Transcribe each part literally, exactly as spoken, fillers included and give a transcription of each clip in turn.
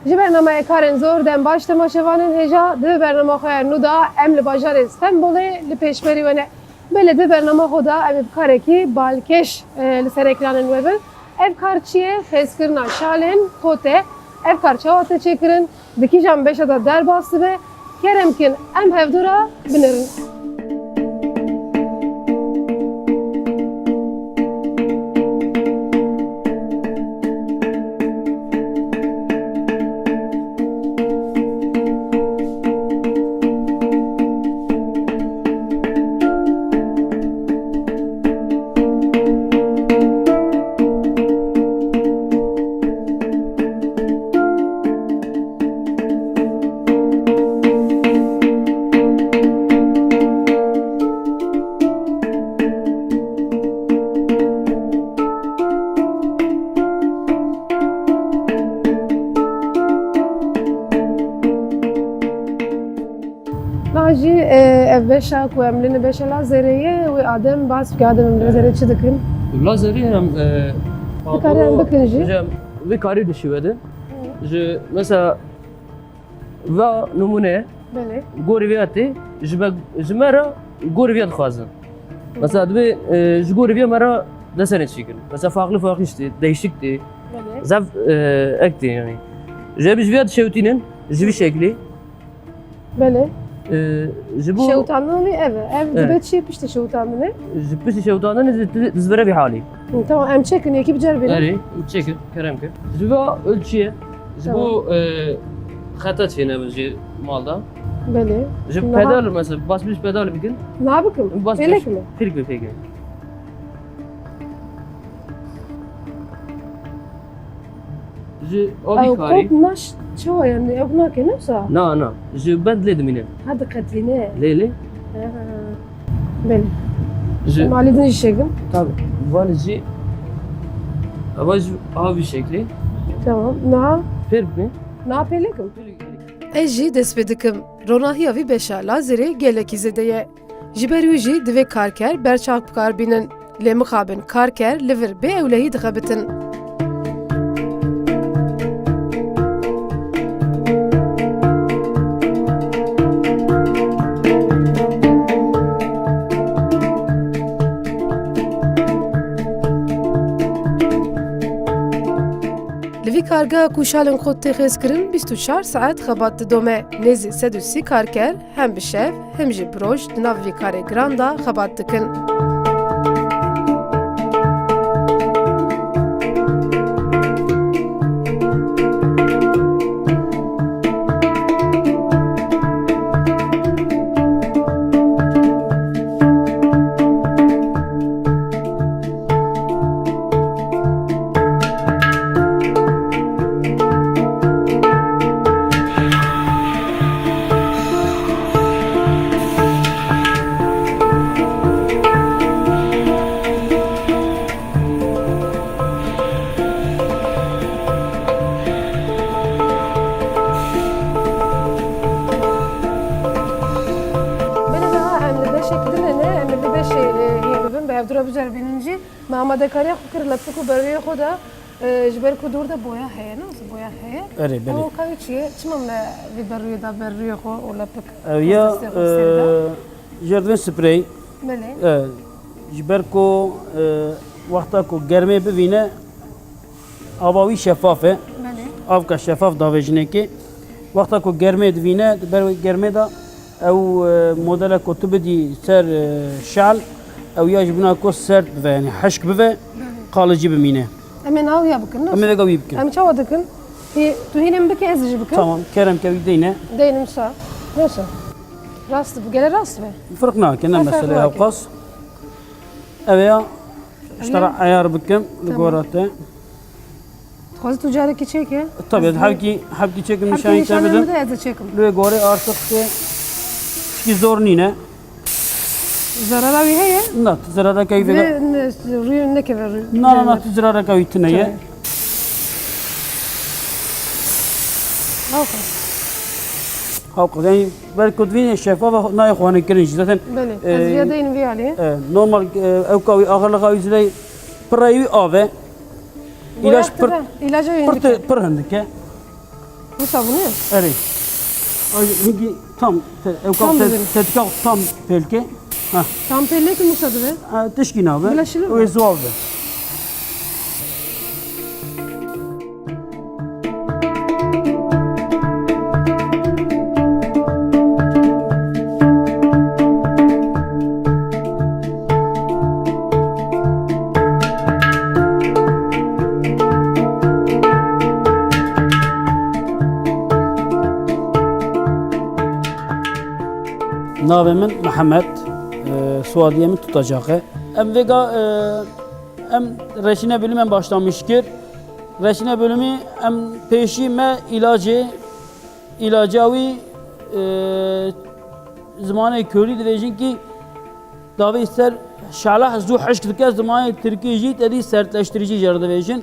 Ji bernameyê Karên Zor dem baş temaşevanên hêja. Di bernama xwe ya nû de em li bajarê Stenbolê li pêşberî we ne. Belê di bernama xwe de em ê bi karekî balkêş, e, li ser ekranên we bin. Ev kar çi ye? Xêzkirina şalên kot e. Ev kar çawa tê çêkirin? Di kîjan beşa de derbas dibe? Kerem kin em hevdû re binêrin. Na jî, e, ev beşa ku em lê ne beşa Lazerê ye, wê Adem bas bike. Adem, em li Lazerê çi dikin? Lazerê em, e, Dikare em bikin jî. Ji vê karî dişî we de. Hı. Ji, mesela, va nimûne, Belê. Gorî vê tê, ji me, ji me re gorî vê dixwazin. Hı. Mesela, divê, e, ji gorî vê me re desenê çêkin. Mesela, farklı farklı işte, değişik tê. Belê. Zaf, e, ek tê yani. Ji vê, ji vê dişewtînin, ji vî şeklî. Belê. Ee, ji bo Şewitandinê ev e. Ev Evet. dibe çi piştî şewitandinê? Ji piştî şewitandinê di, di, dizvere vî halî. Hı, tamam, em çekin, yekî bicer bêne. Erê, çekin, kerem kir. Ji bo ölçüye, ji Tamam. bo, e, xeta çêne ji mal da. Belê. Ji Niha pedal mesela, basmış pedal bikin. Niha bikim? Basmış. Pêlek mi? Pêlek mi, pêlek mi? Ji avî Ew karî. Kot naş çawa yani? Ew nake ne wisa? Na, na. Ji bend lê dimîne. Ha, diqetîne. Lê, lê. Ha. Belê. Ji Malî din jî çêkim. Tabii. Van jî, ama ji avî şeklî. Tamam. Niha? Pêr mi? Niha pêlekim. Ez jî dest pê dikim. Ronahiya vî beşa Lazerê gelekî zêde ye. Ji ber wî jî divê karker berçav bi kar bînin. Lê mixabin karker li vir bê ewlehî dixebitin. Li vî kargeha ku şalên kot tê xêzkirin bîst û çar saet xebat didome. Nêzî sed û sî karker hem bi şev, hem jî bi roj di nav vî karê giran de xebat dikin. Belê, niha em li beşek din ne, em li beşê, e, hîn bibin, bi hevdû re biceribînin jî. Me amadekariya xwe kir, lepik û berûyê xwe da, e, ji ber ku dûr de boya heye, ne? Boya heye. Erê, belê. Ew kavî çi ye? Çima me vê berûyê da berûyê xwe û lepik Ew ya, destê xwe sêr da? e, jerdivên sprey. Belê. E, ji ber ku, e, wexta ku germê bivîne, ava wî şefaf e. Belê. Avka şefaf davêjinekê. Wexta ku germê divîne, di ber wê germê de ew, e, modela ku tu bidî ser, e, şal, ew ya ji bina ku sert bive, yani hişk bive, Belê. Kalıcı bimîne. Em ê niha wî ya bikin, ne? Em ê vega wî bikin. Em çawa dikin? Hê, tu hîn em bike, ez jî bikim. Tamam, kerem ke wî deyne. Deynim sa. Nasıl? Rast bu, gele rast be. Ferq nake, ne Ha, ferq mesele nake. Ew qas. Ev ya, ji te re eyar bikim, li Tamam. gora te. Dixwazî tu carekî çêke? Tabii, Ez hevkî, hevkî çêkim, hevkî nîşanî te nîşanî bidim. bide, ez ê çêkim. Lê gorê artık te tişkî zor nîne. Zerara wî heye? Na, tu zerara keyfê Ne, de. ne, rûyê nekeve rû. Na, na, na, Ne, tu zerara keyfê tune ye. Tabii. Hawka. Hawka, yani, ber ku divîne şefaf e, nayê xwanekirin jî. Zaten, Belê, e, ez viya deynim vî alî. e, normal, e, ew kawî, axirlixa wî ziley pirreyî wî av e. Boya İlaç pir, tire, ilaca pir, yönelik. Pir hindik e. Wisa bûne? Erê. Ay, hingî tam te-, ew Tam te-, bibin. Tetika tam pêlke. Ha. Tam pêlke wisa dibe? Ha, tişkî nabe. Bila şilo. Wê ziwa be. Navê min Mihemed, e, siwadiyê min Tutacaq e. Em vêga, e, em reçîne bölümü em başlamiş kir. Reçîne bölümü em pêşî me îlacê, îlaca wî, e, zimanê kurdî dibêjin kî davê ser şala zû hişk dike, zimanê tirkî jî te dî sertleştirici jê re dibêjin.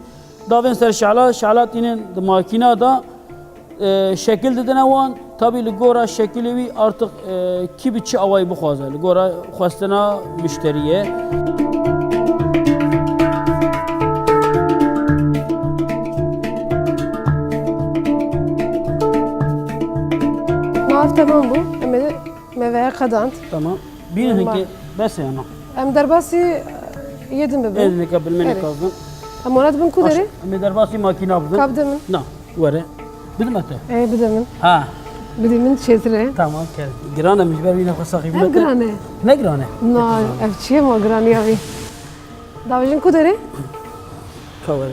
Davên ser şala, şala tînin di makîna de, e, şekil didine wan. Tabî li gora şekilê wî artık, e, kî bi çi awayî bixwaze, li gora xwestina muşteriyê. Nav temam bû. Em ê Me veya qedand. Tamam. Bînin Normal. Hinkê bes e ya na? Em derbasî, e, yê din bibin. Ê din ka bilmenê Erê. Ka bibin. Em wana dibin ku Baş, derê? Em ê derbasî makîna bibin. Ka bide min? Na, were. Bidim te. Ê, bide min. Ha. Bide min çêtir e. Tamam, ke. Giran e, min ji ber wî nexwe saxî Em bide te. Giran e. Ne giran e? Na, ev çi ye ma giran ya vî? Davêjin ku derê? Ka were.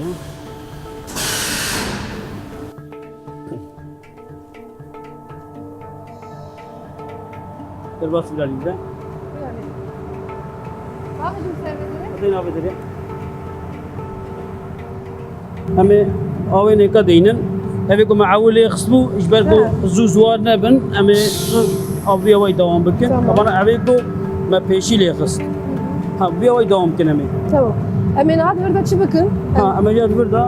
Derbas Bilalî de. Bilalî. Bak, bizim servete. Hadi ne yapacağız? Em ê awê nêka deynin. Evê ku me ewil lê xistbû, ji ber ku Ha. zû ziwar nebin, em ê aviya wê dewam bikin. Tamam. Bana evê ku me pêşî lê xist. Ha, vê awayî dewam bikin em ê. Tamam. Em ê niha di vir de çi bikin? Ha, em ê ya di vir de.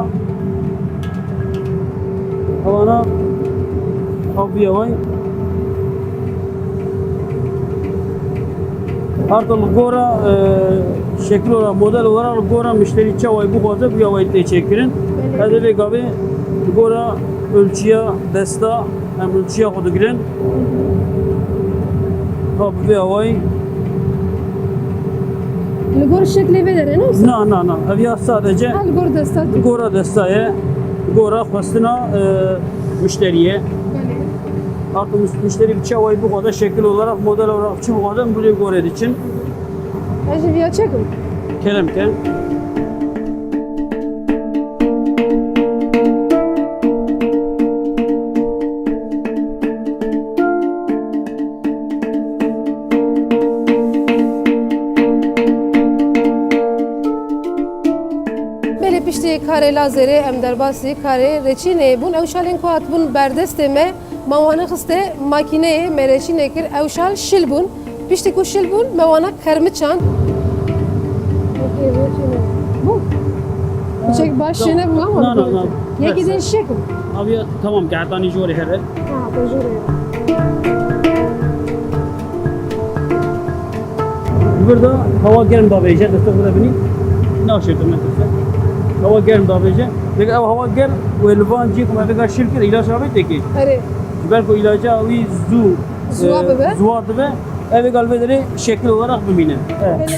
Ewana aviya wê. Arta li gora, e, şekil olarak, model olarak li gora müşteri çawayî bixwaze, vê awayî tê çêkirin. Belê. Ez ê vê gavê li gora ölçüya desta, em ölçüya xwe digirin. Ha, bi vê awayî. Li gor şeklê vê derê ne wisa? Na, na, na. Ev ya sadece Ha, li gor desta li gora desta ye. Li gora xwestina, e, müşterî ye. Belê. Artık müş-, müşteri bi çi awayî bixwaze, şekil olarak, model olarak çi bixwaze, em bi vê gorê diçin. Ez jî viya çekim. Kerem ke. Belê piştî karê lazerê em derbasî karê reçînê bûn. Ew şalên ku hatibûn berdestê me, me wan xiste makîneyê, me reçînê kir. Ew şal şil bûn. Piştî ku şil bûn, me wana kermiçand. Bû. Çek baş Tamam. Şêne bû ama. Na, na, na. Yekî Bes. Din şek bû. Abi ya, tamam, gerdanî jorê here. Ha, to jorê. Burada hava germ davêje, destê xwe de binî. Naşê tu me kese. Hava germ davêje. Peki ev hava germ, wê li van cî ku me vêga şil kir, îlaç avê têkê. Erê. Ji ber ku îlaca wî zû, Ziwa e, bibe. Ziwa dibe. Ev ê gal vê derê şekil olarak bimîne. Evet.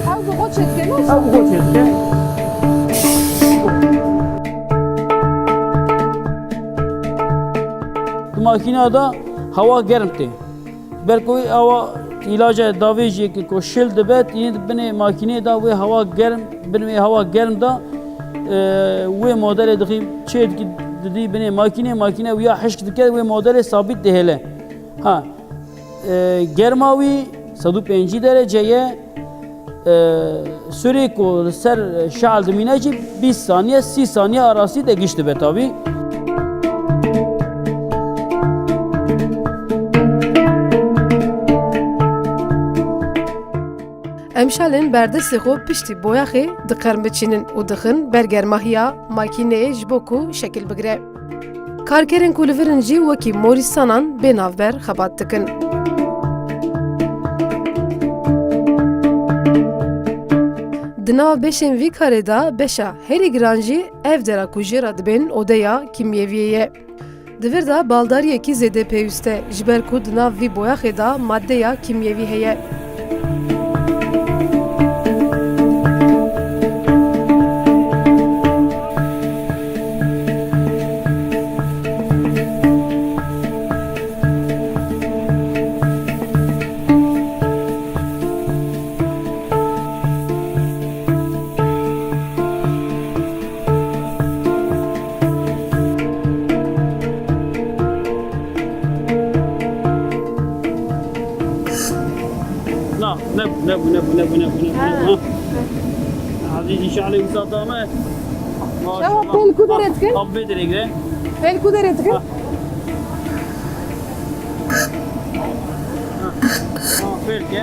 Ew bi xwe çêdike, ne? Ew bi xwe çêdike. Di makîna de hewa germ tê. Ber ku wê awa îlaca davêjiyê ku şil dibe, tînê di binê makînê de wê hewa germ, bin wê hewa germ de, e, wê modelê dixî çê dikî didî binê makînê, makîne wiya hişk dike, wê modelê sabît dihêle. Ha, e, germa wî sed û pêncî derece ye. E, surê ku li ser şal dimîne jî bîst saniye, sî saniye arastî de giş dibe tabî. Em şalên berdestê xwe piştî boyaxê diqermiçînin û dixin ber germahiya makîneyê ji bo ku şekil bigire. Karkerên ku li vir in jî wekî morîsanan bê navber xebat dikin. Di nav beşên vî karê de beşa herî giran jî ev dera ku jê re dibên odeya kîmyeviyê ye. Di vir de baldariyekî zêde pêwîst e, ji ber ku di nav vî boyaxê de maddeya kîmyevî heye. Na, nebû, nebû, nebû, nebû, nebû, nebû, nebû, Ha. nebû, ha. Ezîzî şalê wisa dame. Şewa pêl ku derê dikin? Av vê derê gire. Pêl ku derê dikin? Ha. Ha, fêl ke.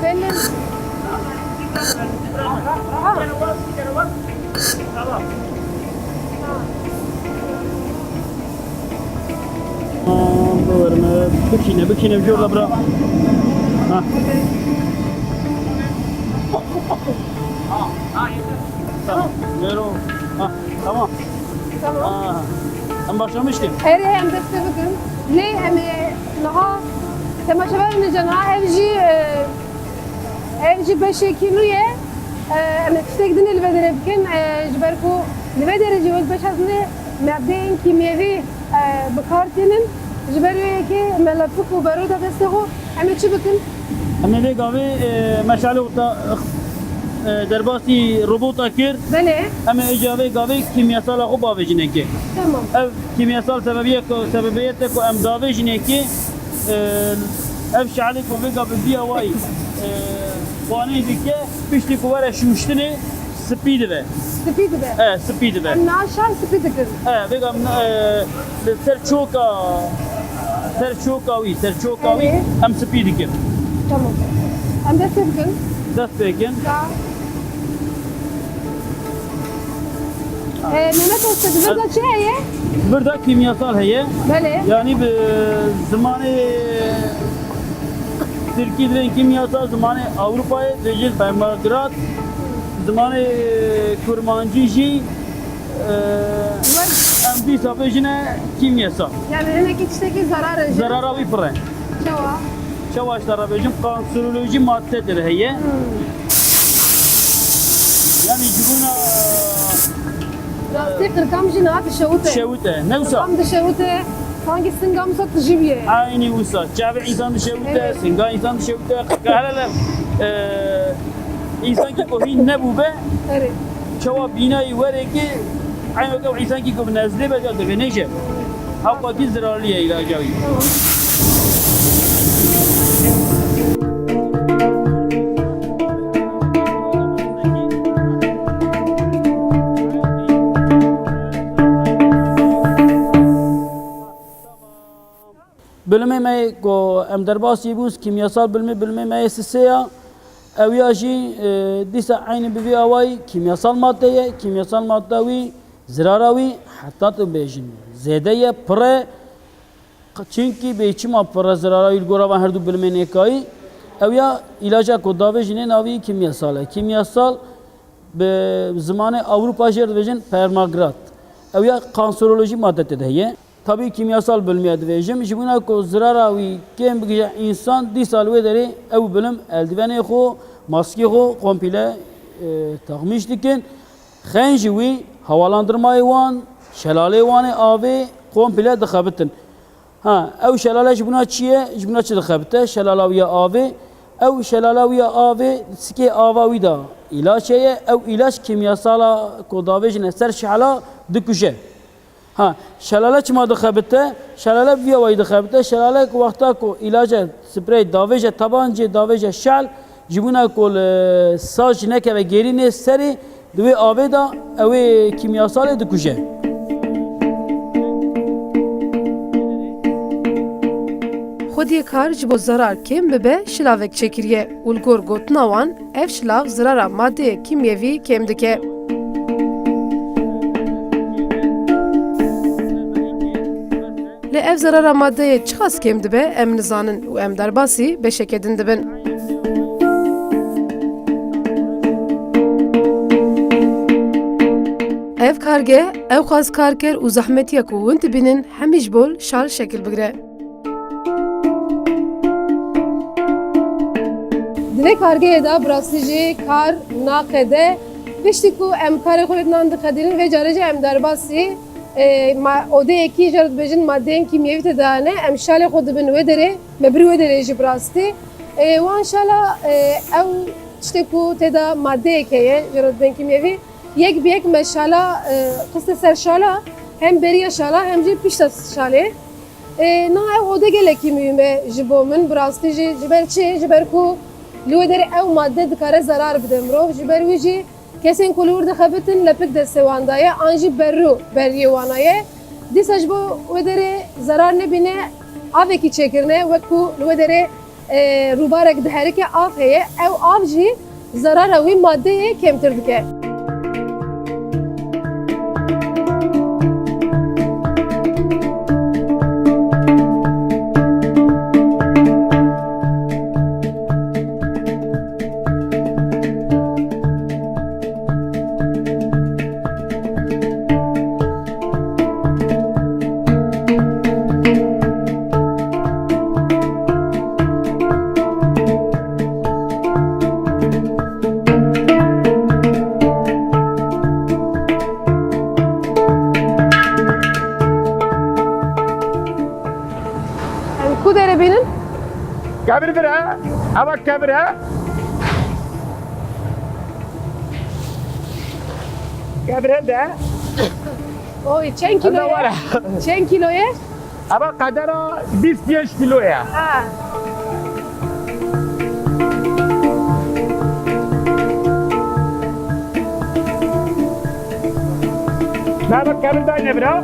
Fêl. Ha. Aa, biwerme, bikîne, bikîne, jor la bira. Ha. Tamam. Nero. Ha, tamam. Tamam. Aa, em başlamıştık. Erê, em dest pê bikin. Lê em ê niha temaşevanên niha ev jî, e, ev jî beşekî nû ye. E, em ê tiştek din ê li vê derê bikin. E, ji ber ku li vê derê jî wek beşa din ê maddeyên kîmyevî, e, bi kar tînin. Ji ber wê yekê me lepik û bero da destê xwe. Em ê çi bikin? Em ê vê gavê, e, meşalê û ta-, e, derbasî robota kir. Belê. Em ê îca vê gavê kîmyasala xwe bavêjinê kê. Tamam. Ev kîmyasal sebebiye ku, sebebiyete ku em davêjinê kê, e, ev şalê ku vê gavê vî awayî, e, xwanê dike, piştî ku were şûştinê, Spî dibe. Spî dibe? E, spî dibe. Em niha şal spî dikin. E, vêga, e, li ser çoka, ser çoka wî, ser çoka wî Erê. Em spî dikin. Tamam. Em dest pê bikin. Dest pê kin. Ya. E, Mehmet Usta, di vir de çi heye? Di vir de kîmyasal heye. Belê. Yanî bi zimanê Tirkî divên kîmyasal, zimanê Ewropayê dibêjin permagrat. Zimanê kurmancî jî, e, em dîsa bêjine kîmyasal. Yani hinekî tiştekî zerar e jî. Zerara wî pir e. Çawa? Çawa ji te re bêjim, kanserolojî madde tê de heye. Hmm. Yani ji bûna Rastî qirkam jî niha dişewite. Dişewite. Ne wisa? Qirkam dişewite. Sanki singa wisa tijî bûye. Aynî wisa. Çavê însan dişewite, Evet. singa însan dişewite. Qirka hele le, e, însankî ku hîn nebûbe, Erê. çawa bînayî were ki, eynî weke însankî ku bi nezlê be, ya divê nêje. Hewqakî zirarlî ye îlaca wî. Tamam. Bilimê me yê ku em derbasî bûn, kîmyasal bilimê, bilimê me yê sisê ya. Ew ya jî, e, dîsa eynî bi vî awayî kîmyasal madde ye. Kîmyasal madde wî, zirara wî, heta tu bêjin zêde ye, pir e. Çimkî bê çima pir e zirara wî li gora van herdu bilimên êkayî? Ew ya îlaca ku davêjinê navî kîmyasal e. Kîmyasal bi zimanê Ewropa jê re dibêjin permagrat. Ew ya kanserolojî madde tê de heye. Tabî kîmyasal bilimê dibêjim. Ji bona ku zirara wî kêm bigije însan, dîsa li wê derê ew bilim eldivenê xwe, maskê xwe komple, e, taxmîş dikin. Xeyn ji wî, hewalandırmayê wan, şelalê wan ê avê komple dixebitin. Ha, ew şelale ji bona çi ye? Ji bona çi dixebite? Şelala wî ya avê. Ew şelala wî ya avê, sikê ava wî de îlaç heye. Ew îlaç kîmyasala ku davêjine ser şehla dikuje. Ha, şelale çima dixebite? Şelale bi vî awayî dixebite. Şelale ku wexta ku îlace sprey davêje tabancê, davêje şel, ji bona ku li saç nekeve gêrînê serê, di wê avê de ew ê kîmyasalê dikuje. Xwediyê kar ji bo zerar kêm bibe, şilavek çêkiriye û li gor gotina wan, ev şilav zirara madeyê kîmyevî kêm dike. Lê ev zerara madeyê çiqas kêm dibe, em nizanin û em derbasî beşeke din dibin. Ev kargeh, ewqas kar kir û zehmetiya ku hûn dibînin hemî ji bo şal şekil bigire. Di vê kargehê de bi rastî jî kar naqede. Piştî ku em karê xwe li nan diqedînin, vê carê jî em derbasî, e, ma-, odeyekî, jê re dibêjin madeyên kîmyevî tê de hene. Em şalê xwe dibin wê derê, me bir wê derê jî bi rastî. E, wan şala, e, ew tiştê ku tê de madeyek heye, jê re dibên kîmyevî. Yek bi yek me şala, e, xiste ser şala, hem beriya şala hem jî pişta şalê. E, na ev ode gelekî muhîm e ji bo min, bi rastî jî. Ji ber çi? Ji ber ku li wê derê ew madde dikare zerar bide mirov. Ji ber wî jî kesên ku li wir dixebitin lepik destê wan de ye, an jî berû beriyê wan ye. Dîsa ji bo wê derê zerar nebîne, avekî çêkirine, wek ku li wê derê e, rûbarek diherike, av heye, ew av jî zerara wî madeyê kêmtir dike. Em ku derê bînin? Kevir vir e. Eva kevir e. Kevir hilde. Oy, çend kilo ye? Hilde were. Çend kilo ye? Eva qedera bîst pênc kilo ye. Ha. Nava kevir dayne bira.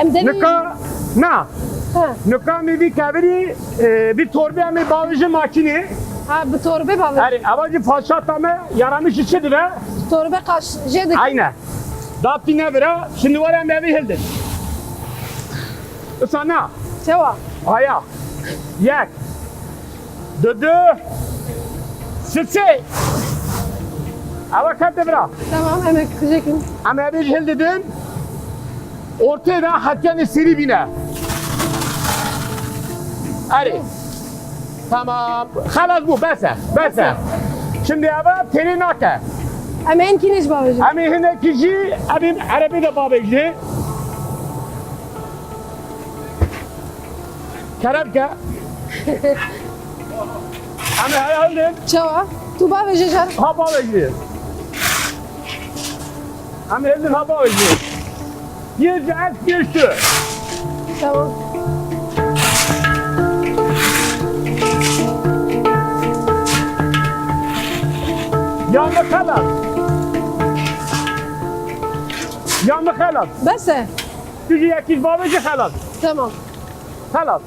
Em de Nika, na. Ha. Nika em ê vî kevirî, e, vî torbê em ê bavêjin makînê. Ha, bi torbê bavêjin. Erê, eva jî faşata me, yaramişî çi dibe? Torbe kaş, jê dike. Aynen. Dapî nevira, şimdi were em evî hildin. Isana. Çewa? Aya. Yek. Dudu. Sisi. Eva kete bira. Tamam, em ê qijêkin. Em evî hildidin. Ortê de hetiyanê sêrî bîne. Erê. Tamam. Xelas bû. Bes e. Bes e. Şimdi eva têrê nake. Em ê hinkî nêj bavêjin. Em ê hinekî jî, em ê erebê de bavêjin. Kerem ke. Em ê heya hildin. Çawa? Tu bavêje jar. Ha bavêje. Em ê hildin ha bavêje. Yê ji ez pêş tu. Tamam. Ya me xelas. Ya me xelas. Bes e. Tu jî yekî bavêje xelas. Tamam. Xelas.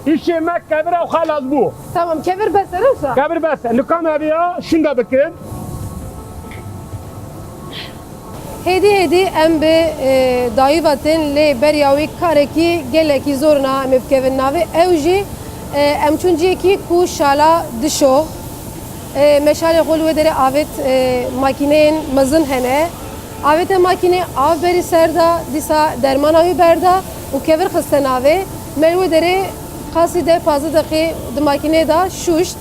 Îşê me kevir ew xelas bû. Tamam, kevir bes e, ne wisa? Kevir bes e. Nika me vêya şunda bikin. Hêdî hêdî em bi, e, dayî ve tên, lê beriya wî karekî gelekî zor na em ê bikevin navê. Ew jî, e, em çûn cihekî ku şala dişo. E, me şalê xwe li wê derê avêt, e, makîneyên mezin hene. Avête makînê, av berî ser da, dîsa dermana wî berda û kevir xiste navê. Me li wê derê qasî deh pazdeh deqê di makînê de şûşt.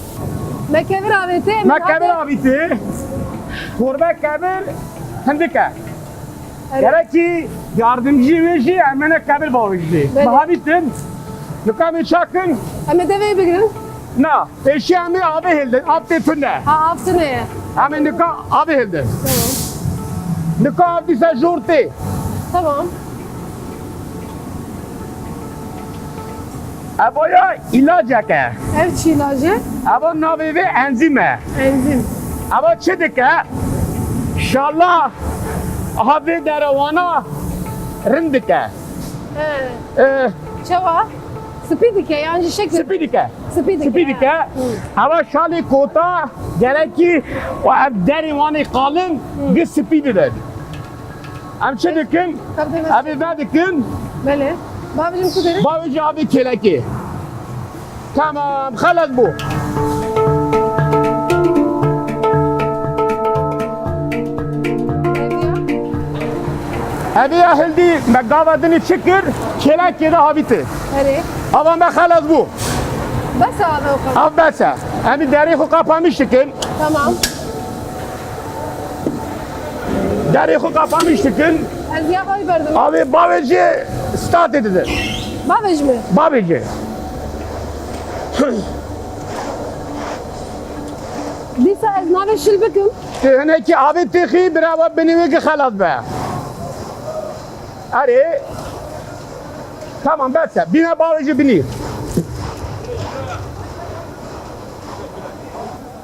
Me kevir avête, me Me kevir avête. Torbe kevir hindik e. Evet. Gerekî yardımcı wê jî em ene kevir bavêjî. Belê. Bihavîtin. Nika em ê çakin. Em ê devê bigirin. Na, pêşî em ê avê hildin. Av tê tune. Ha, av tune ye. Em ê nika avê hildin. Tamam. Nika av dîsa jor tê. Tamam. Evo ya îlacek e. Ev çi îlac e? Evo navê vê enzîm e. Enzîm. Evo çi dike? Şala avê derewana rind dike. He. Ee, Çawa? Spî dike, yan jî şekil? Spî dike. Spî dike. Spî dike. Hı. Evo şalê kota gerekî û ev derê wanê qalin Hı. gi spî bibin. Em çi dikin? Tabii, tabii. Em ê vedikin. Belê. Bavêjin ku derin? Bavêjî avê kêlekê. Tamam, xelas bû. Evê ya hildî me gava dinê çi kir? Kêlekê de havîtî. Erê. Ava me xelas bû. Bes e ava o kadar. Av bes e. Em ê derê xwe qapamiş dikin. Tamam. Derê xwe qapamiş dikin. Ez ya xwe berdim. Avê bavê jî statê didin. Bavê jî mi? Bavê jî. Dîsa ez navê şil bikim. Tu hinekî avê têxî bira we binê wê ki xelas be. Erê. Tamam, bes e. Bîne bavê jî binî.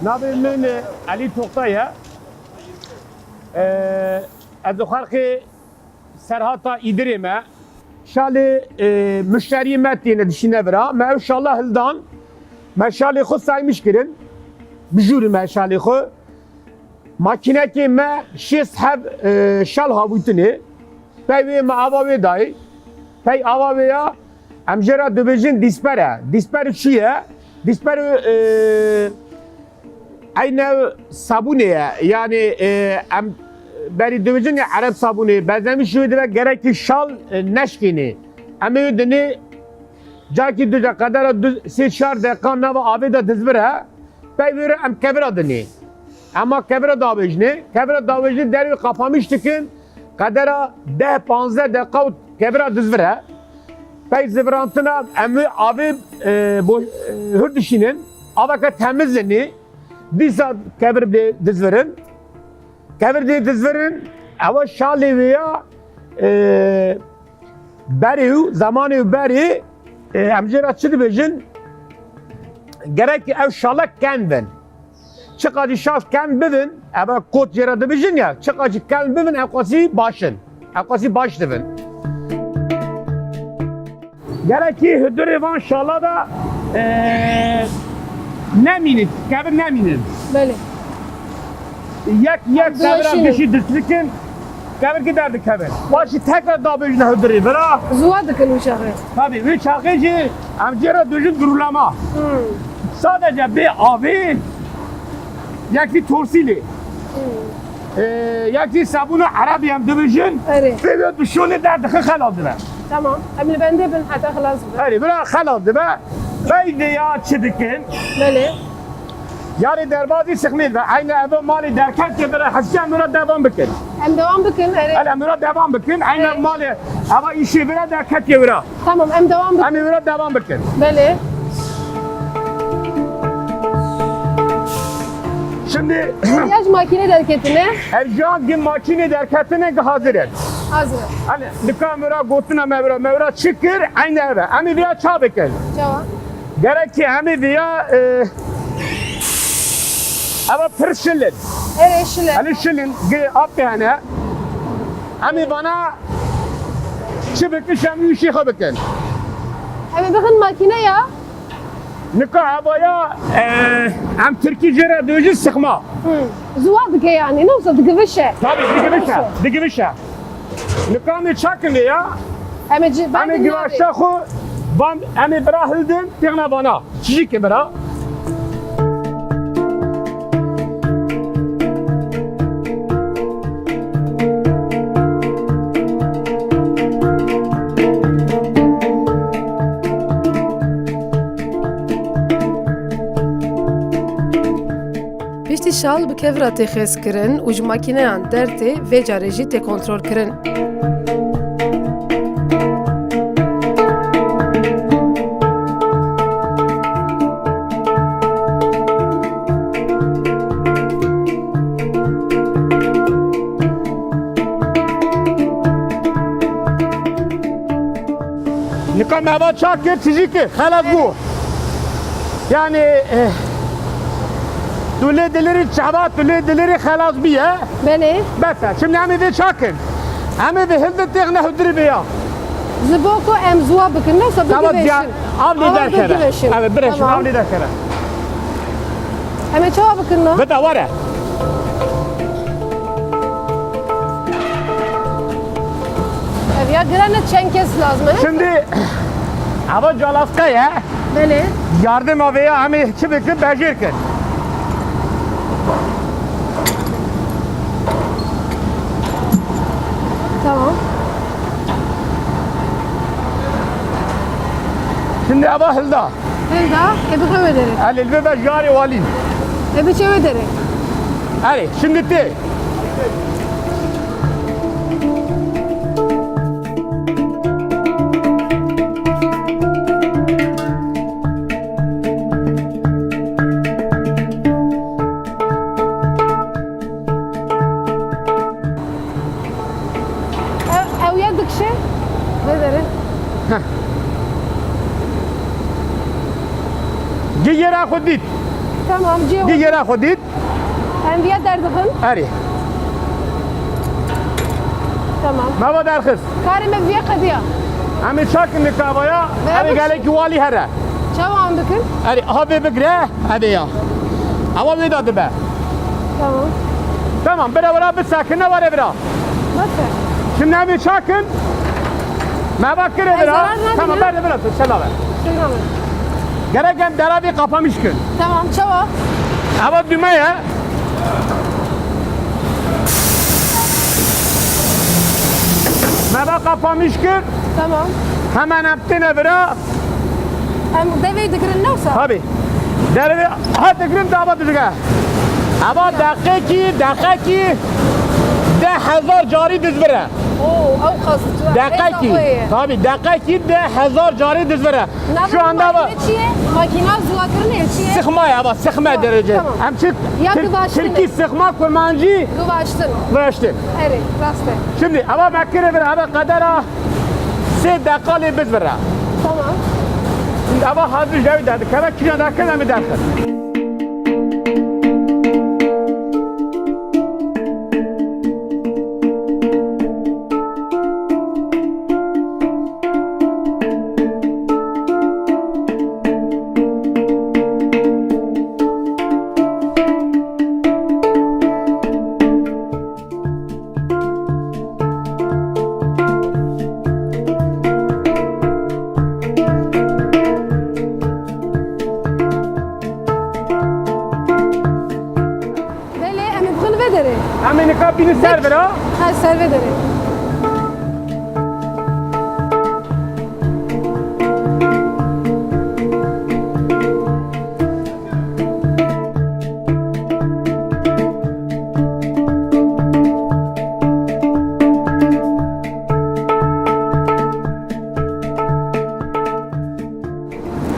Navê min Elî Toxta ye. Ee, ez xelkê Serhata Îdirê me. Şalê, e, muşteriyê me têne dişîne vira. Me ew şala hildan. Me şalê xwe saymiş kirin. Bijûrî me şalê xwe. Makînekê me şêst heb, e, şal havîtinê. Pey wê me ava wê dayê. Pey ava wê ya em jê re dibêjin dîsper e. Dîsper çi ye? Dîsper, e, eyne sabûnê ye. Yanî, e, em berî dibêjin ya ereb sabûnê. Benzemîşî wê dibe gerekî şal, e, neşkênê. Em ê wê dinê cakî du de qedera du, sê çar deqa nava avê de dizbir e. Pey wê re em kevira dinê. Ema kevira davêjinê. Kevira davêjinê dervê qapamiş dikin. Qedera deh panzdeh deqa û kevira dizvire. Pey zivirantina em wê avê, e, bo-, e, hur dişînin. Aveke temiz dinê. Dîsa kevir dê dizvirin. Kevir dê dizvirin. Ewa şalê wê ya, e, berê û zemanê û berê, e, em jê re çi dibêjin? Gerek ew şala ken bin. Çiqa jî şal ken bibin, eva kot jê re dibêjin ya, çiqa jî ken bibin, ew qasî baş in. Ew qasî baş dibin. Gerekî hudurê van şala da, e, nemînin, kevir nemînin. Belê. Yek, yek kevira gişî dişlikin, kevir ki derdikevin. Paşî tekrar dabêjine hudurê vira. Zuwa dikin wî çaxê. Tabii, wî çaxê jî em jê re dibêjin durulama. Hmm. Sadece bê avê, yek jî torsîlê. Hmm. Ee, yek jî sabûna erebî em dibêjin. Erê. Pê wê duşonê derdixin xelas dibe. Tamam. Em li bendê bin heta xelas dibe. Erê, bira xelas dibe. Pey vê ya çi dikin? Belê. Yarê derbazî sixmî ve. Eyne eve malê derketê vira hezken vira devam bikin. Em devam bikin, erê. Hele em vira devam bikin. Eyne malê eva îşê vira derketê vira. Tamam, em devam bikin. Em ê vira devam bikin. Belê. Şimdi ihtiyacê makîne derketine. Ev jî an gi makîne derketine gi hazir in. Hazir. Hani dika em vira gotina me vira, me vira çi kir, eyne eve. Em ê vira ça bikin. Çawa? Gerek ki em ê viya, e, eva pir şilin. Erê şilin. Hani şilin, gi apê hene. Em ê vana çi bikin, em û işê xwe bikin. Em ê bixin makîne ya. Nika eva ya, e, em tirkî jê re dibêjin sıkma. Hı. Zuwa dike yani, ne olsa digivişe. Tabii, digivişe, digivişe. Nika em ê çakin vê ya. Em ê ci-, em ê ben givaşta xwe van, em ê bira hildin, têxine vana. Çijî ke bira. Piştî şal bi kevira tê xêzkirin û ji makîneyan dertê vê carê jî tê kontrolkirin. Nika me va ça kir, tijî kir, xelas bû. Yani, eh, tu lê dilirî çava, tu lê dilirî xelas bîye. Belê. Bes e. Şimdi em ê vê ça kin? Em ê vê hilde têxine hudirî vê ya. Ji bo ku em zuwa bikin, ne wisa bigivêşin. Av lê derkeve. Evet, bire şimdi av lê derkeve. Em ê çawa bikin na? Bida were. Ev ya girane çend kes lazim e? Şimdi ava calaska ye. Belê. Yardım avê ya em ê çi bikin, bejêr kin. Tamam. Şimdi eva hilda. Hilda, e bi xwe derê. Elê li vê ve jarê walî. E bi çe wê derê. Erê, şimdi tê. Ew, ew ya dikişe. Vê derê. Heh. Gigera xwe dît. Tamam, cê. Gigera xwe dît. Em viya derdixin. Erê. Tamam. Meva derxist. Karê me viya qediya. Em ê çakin nikavaya. Veya ev ê bik- gelekî walî here. Çawa em bikin? Erê, ha vê bigire, ev ê ya. Ewa wê da dibe. Tamam. Tamam, bira wira bisekine were bira. Nasıl? Şimdi em ê çakin. Meva kire bira. Tamam, berde bira, tu sela ver. Tamam. Gerek em dera vê kapamiş kin. Tamam, çawa? Ewa düme ye. Meva kapamiş kir. Tamam. Hemen em têne vira. Em devê digirin ne wisa? Tabii. Derve ha digirin dava dizge. Ama deqekî, deqekî deh hezar carî dizvire. Oo, ew qas. Deqekî. Tabii, deqekî deh hezar carî dizvire. Şu anda va- Makine çi ye? Makina zuwa kirinê çi ye? Sıkma ya, bak, sıkma derece. Tamam. Em Türk, Ya Türk, givaştin. Türkî sıkma, kurmancî Givaştin. Givaştin. Erê, rast e. Şimdi ava me kire vir, ava qedera sê deqa lê biz vira. Tamam. Şimdi ava hazır jewi derdi. Keve kiriyan derken em derken. Belê, em ê bixin vê derê. Em ê nika bînin ser vira. Ha, ser vê derê.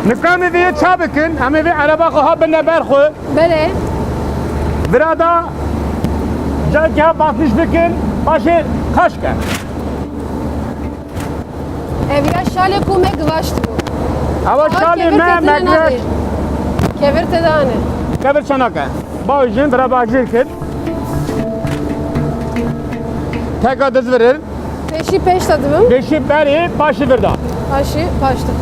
Nika em ê vê yê ça bikin, em ê vê ereba xwe ha bine ber xwe. Belê. Vira da careke ha basmiş bikin, paşê xaş ke. Ev ya şalê ku me givaşt bû. Ewa şalê me, me givaşt. Kevir te de anî. Kevir çanake. Bajin, vira bajir kir. Teka dizvirir. Pêşî pêş de dibim. Pêşî berê, paşî vir da. Paşî paş de.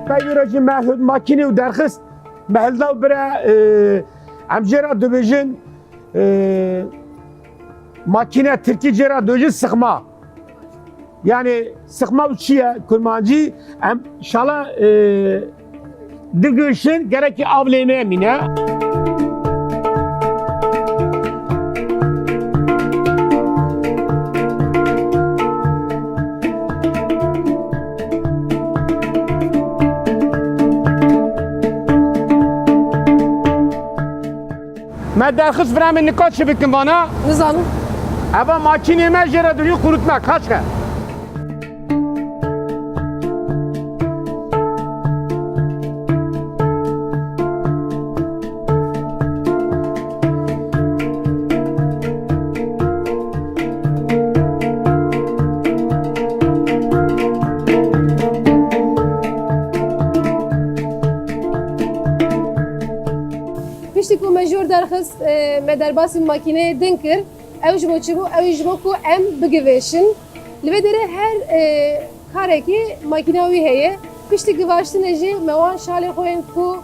Peyvîra jî me hud makîne û derxist, me hilda û bire, e, em jê re dibêjin, e, makîne, tirkî jê re dibêjin sixma. Yani sıkma çi ye kurmancî? Em şala, e, digihişin, gerekî av lê nemîne. Me derxist vira min nika çi bikin vana? Nizanim. Eva makînê me jê re dûrî qurutme, kaç ke. Piştî ku me jor derxist, e, me derbasî makîneyê din kir. Ew ji bo çi bû? Ew ji bo ku em bigivêşin. Li vê derê her, e, karekî makîna wî heye. Piştî givaştinê jî me wan şalê xwe yên ku,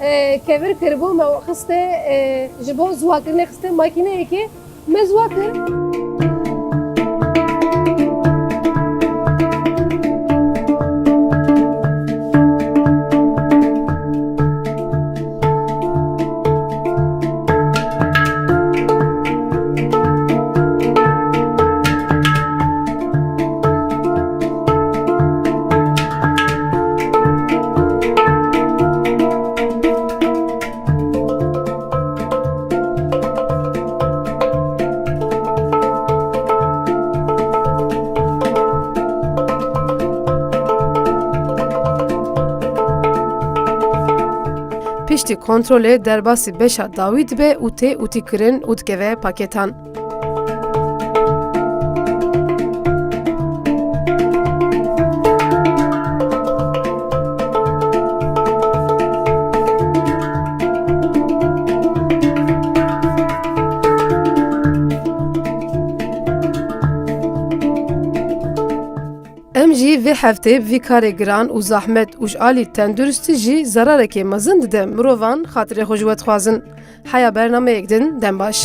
e, kevir kiribû, me xiste, e, ji bo ziwakirinê xiste makîneyekê. Me ziwa kir. Piştî kontrolê derbasî beşa dawî dibe û tê ûtîkirin û dikeve paketan. Em jî vê heftê bi vî karê giran û zahmet û ji alî tenduristî jî zerarekê mezin dide mirovan, xatirê xwe ji we dixwazin. Heya bernameyek din, dem baş.